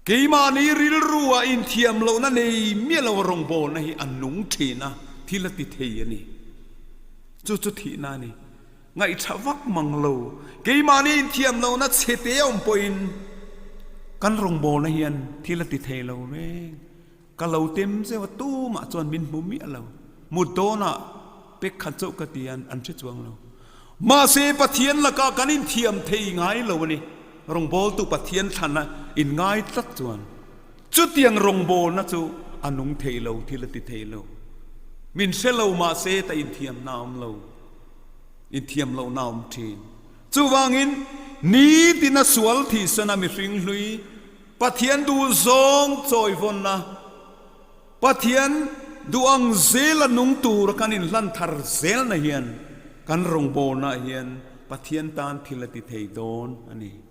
Keimahni rilru ah inthiam lohna nei miah lo rawngbawlna hi a nung thin a, thil a ti thei a ni. Chu chu thihna a ni. Ngaihṭha vak mang lo. Keimahni inthiam lohna chhe te awm pawhin kan rawngbawlna hian thil a ti thei lo reng. Ka lo tem zeuh a, tumah chuan min hmu miah lo. Mut dawnah pek khat chauh ka ti a, an hre chuang lo. Mahse, Pathian lakah kan inthiam thei ngai lo a ni. Rawngbawltu Pathian thlana inngai tlat chuan chutiang rawngbawlna chu a nung thei lo, thil a ti thei lo. Min hre lo mahse ta inthiamna a awm lo, inthiam lohna a awm thin. Chuvangin, nitina sual thihsana mihring hlui, Pathian duh zawng chawivawnna, Pathian duh ang zela nung tura kan inhlan thar zelna hian kan rawngbawlnaah hian Pathian tan thil a ti thei dawn a ni.